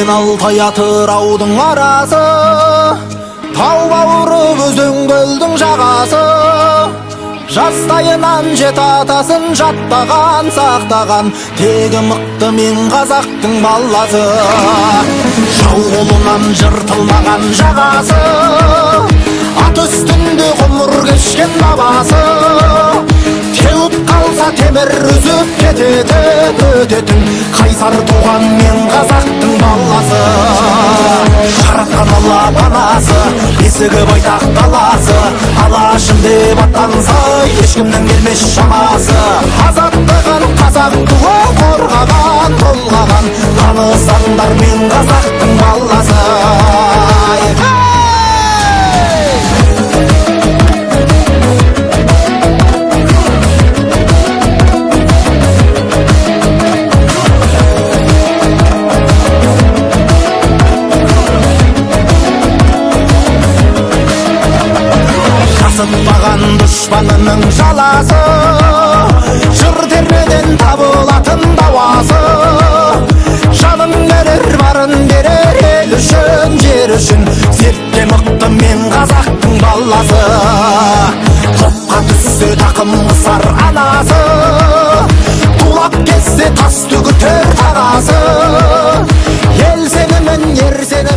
Мен Алтай, Атыраудың арасы, тау бауыры, өзен көлдің жағасы. Жастайынан жеті атасын жаттаған, сақтаған, тегі мықты мен қазақтың баласы. Жау қолынан жыртылмаған жағасы, ат үстінде ғұмыр кешкен бабасы. Теуіп қалса, темір үзіп кететін, өтетін, қайсар туған мен қазақтың баласы. Жаратқан Алла панасы, бесігі байтақ даласы. Алашым деп аттанса, ешкімнің келмес шамасы. Азаттығын қазақ туы қорғаған, толғаған, танысаңдар, мен қазақтың баласы. Ей! Жасытпаған дұшпанының жаласы, жыр термеден табылатын дауасы. Жанын берер, барын берер ел үшін, жер үшін, сертте мықты мен қазақтың баласы. Топқа түссе, тақым қысар анасы, тулап кетсе, тас төгітер тағасы. Ел сенімін, ер сенімін.